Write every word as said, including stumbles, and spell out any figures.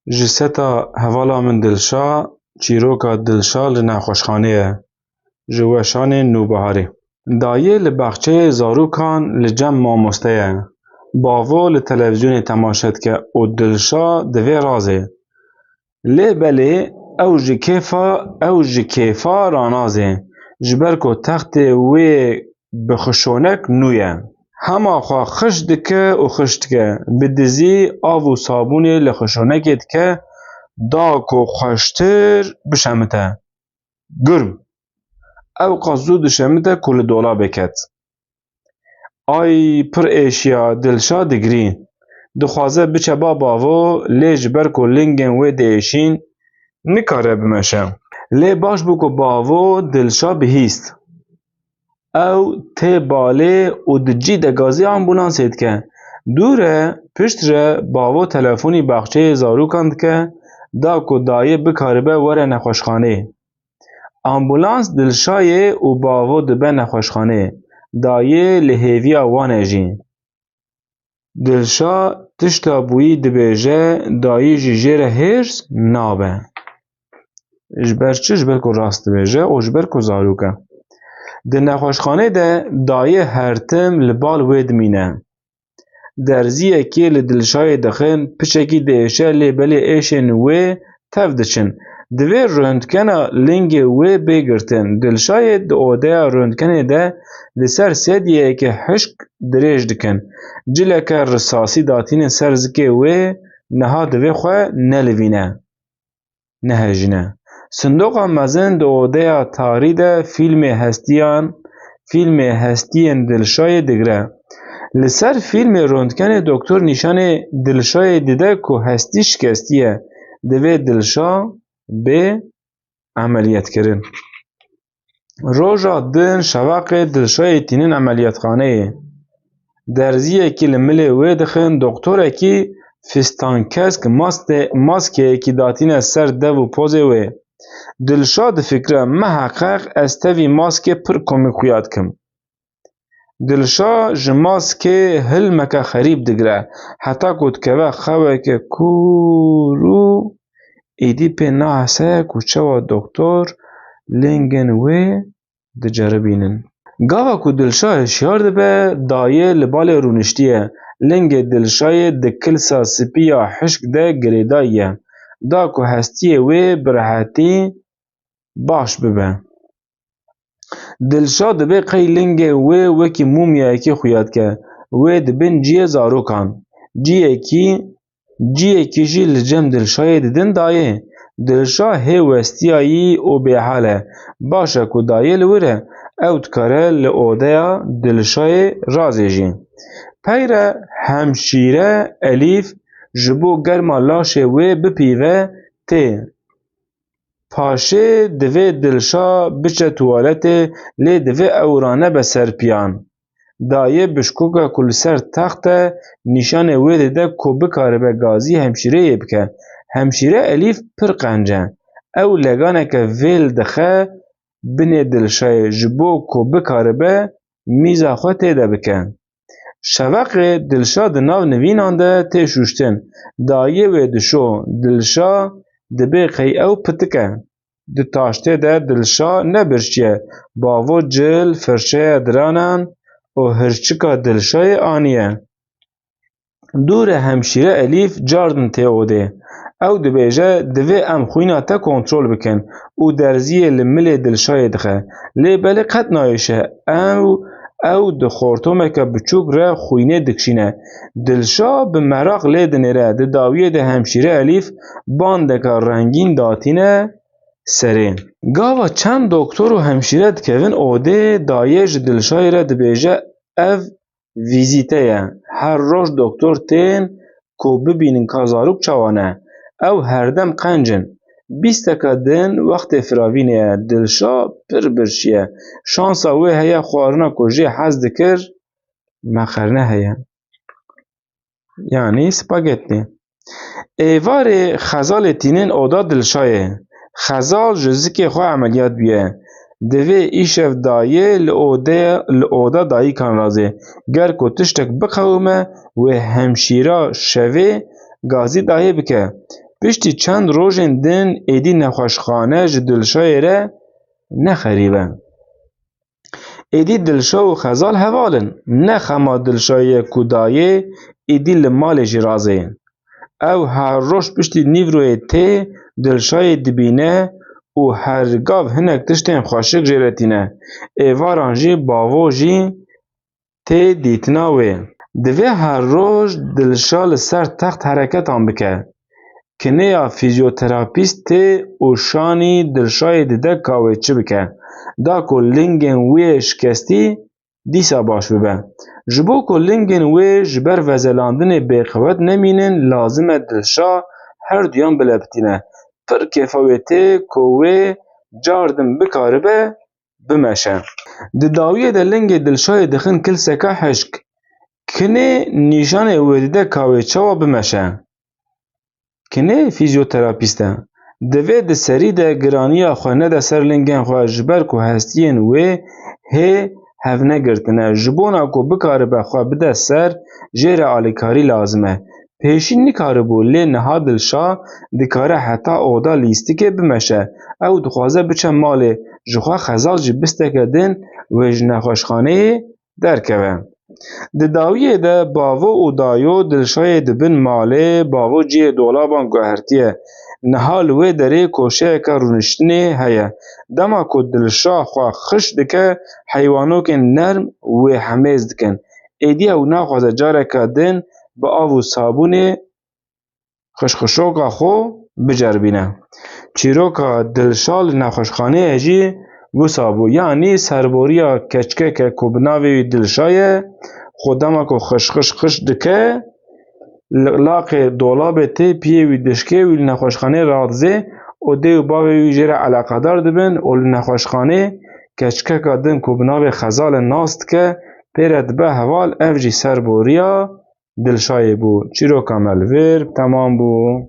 Ji seta hevala min Dilşa, çîroka Dilşa li nexweşxanê ye. Ji weşanên Nûbiharê. Dayê li baxçeyê zarokan li cem mamoste ye. Bavo li televîzyonê temaşe dike û Dilşa divê razê. Lê belê ew ji kêfa, ew ji kêfa ranazê. Ji ber ku textê wê bi xişonek nû ye. Hema xwe xiş dike û xiş dike. Bi dizî av û sabûnê li xişonekê dike, da ku xweştir bişemite. Gurm. Ew qas zû dişemite ku li dolabê ket. Ay pir êşiya, Dilşa digirî. Dixwaze biçe ba bavo, lê ji ber ku lingên wê diêşîn, nikare bimeşe. Lê baş bû ku bavo Dilşa bihîst. Ew tê balê û di cî de gazî ambûlansê dike. Dû re, piştre bavo telefonî baxçeyê zarokan dike, da ku dayê bikaribe were nexweşxanê. Ambûlans Dilşayê û bavo dibe nexweşxanê. Dayê li hêviya wan e jî. Dilşa tişta bûyî dibêje, dayî jî jê re hêrs nabe. Ji ber çi? Ji ber ku rast dibêje û ji ber ku zarok e. Di nexweşxanê de dayê her tim li bal wê dimîne. Derziyekê li Dilşayê dixin, piçekî diêşe, lê belê êşên wê tev diçin. Divê röntgena lingê wê bê girtin. Dilşayê di odeya röntgenê de li ser sedyeyeke hişk dirêj dikin. Cileke risasî datînin ser zikê wê, niha divê xwe nelivîne, nehejîne. Sindoqa mezin di odeya tarî de fîlmê hestiyan, fîlmê hestiyên Dilşayê digire. Li ser fîlmê röntgenê doktor nîşanê Dilşayê dide ku hestî şikestî ye. Divê Dilşa bê emeliyatkirin. Roja din şeveqê Dilşayê tînin emeliyatxaneyê. Derziyekî li milê wê dixin, doktorekî fîstankesk maste-, maskeyekî datîne ser dev û pozê wê. Dilşa difikire, miheqeq ez tevî maskê pir komîk xuya dikim. Dilşa ji maskê hilmeke xerîb digire, heta ku dikeve xeweke kûr û êdî pê nahese ku çawa doktor lingên wê diceribînin. Gava ku Dilşa hişyar dibe, dayê li balê rûniştiye. Lingê Dilşayê di kilsa spî ya hişk de girêdayî ye. Da ku hestiyê wê bi rehetî baş bibe. Dilşa dibê qey lingê wê wekî mûmyayekî xuya dike. Wê di bin cihê zarokan. Cihekî, cihekî jî li cem Dilşayê didin dayê. Dilşa hê westiyayî û bêhal e. Baş e ku dayê li wir e. Ew dikare li odeya Dilşayê razê jî. Peyre hemşîre Elîf ji bo germa laşê wê bipîve tê. Paşê divê Dilşa biçe tuwaletê, lê divê ew ranebe ser piyan. Dayê bişkoka ku li ser text e, nîşanê wê dide ku bikaribe gazî hemşîreyê bike. Hemşîre Elîf pir qenc e. Ew leganeke vêl dixe binê Dilşayê ji bo ku bikaribe mîza xwe tê de bike. Şeveqê Dilşa di nav nivînan de tê şûştin. Dayê wê dişo, Dilşa dibê qey ew pitik e. Di taştê de Dilşa nebirçiye. Bavo cil, firçeya diranan û hirçika Dilşayê aniye. Dû re hemşîre Elîf cardin tê odê. Ew dibêje, divê em xwîna te kontrol bikin û derziyê li milê Dilşayê dixe. Lê belê qet nayêşe. Ew, ew di xortomeke biçûk re xwînê dikişîne. Dilşa bi meraq lê dinêre. Di dawiyê de hemşîre Elîf bandeka rengîn datîne serê. Gava çend doktor û hemşîre dikevin odê, dayê ji Dilşayê re dibêje, ev vîzîte ye. Her roj doktor tên ku bibînin ka zarok çawa ne. Ew herdem qenc in. Bîsteka din wextê firavînê ye. Dilşa pir birçî ye. Şansa wê heye xwarina ku jê hez dikir, meqerne heye. Yanî spagettî. Êvarê Xezalê tînin oda Dilşayê. Xezal ji zikê xwe emeliyat bûye. Divê îşev dayê li odeya, li oda dayikan razê. Ger ku tiştek biqewime, wê hemşîra şevê gazî dayê bike. Piştî çend rojên din êdî nexweşxane ji Dilşayê re ne xerîb e. Êdî Dilşa û Xezal heval in. Ne xema Dilşayê ye ku dayê êdî li malê jî razê. Ew her roj piştî nîvroyê tê Dilşayê dibîne û her gav hinek tiştên xweşik jê re tîne. Êvaran jî bavo jî tê dîtina wê. Divê her roj Dilşa li ser text hereketan bike. Kinêya fîzyoterapîst tê û şanî Dilşayê dide ka wê çi bike. Da ku lingên wê şikestî dîsa baş bibe. Ji bo ku lingên wê ji ber vezelandinê bêqewet nemînin, lazim e Dilşa her duyan bilepitîne. Pir kêfa wê tê ku wê car din bikaribe bimeşe. Di dawiyê de lingê Dilşayê dixin kilseka hişk. Kinê nîşanê wê dide ka wê çawa bimeşe. Kinê fîzyoterapîst e. Divê di serî de giraniya xwe nede ser lingên xwe, ji ber ku hestiyên wê hê hevnegirtine. Ji bona ku bikaribe xwe bide ser, jê re alîkarî lazim e. Pêşî nikaribû, lê niha Dilşa dikare heta oda lîstikê bimeşe. Ew dixwaze biçe malê, jixwe Xezal jî bisteke din wê ji nexweşxaneyê derkeve. Di dawiyê de bavo û dayo Dilşayê dibin malê, bavo cihê dolaban guhertiye. Niha li wê derê koşeyeke rûniştinê heye. Dema ku Dilşa xwe xiş dike, heywanokên nerm wê hemêz dikin. Êdî ew naxwaze careke din bi av û sabûnê xişxişoka xwe biceribîne. Çîroka Dilşa li nexweşxaneyê jî wisa bû. Yanî serboriya keçikeke ku bi navê wî Dilşa ye, xwe dema ku xişxiş xiş dike, li laqê dolabê tê piyê wî dişkê wî li nexweşxaneyê radizê û dê û bavê wî jê re eleqedar dibin û li nexweşxanê keçikeka din ku bi navê Xezal e nas dike, pê re dibe heval, ev jî serboriya Dilşayê bû. Çîroka me li vir temam bû.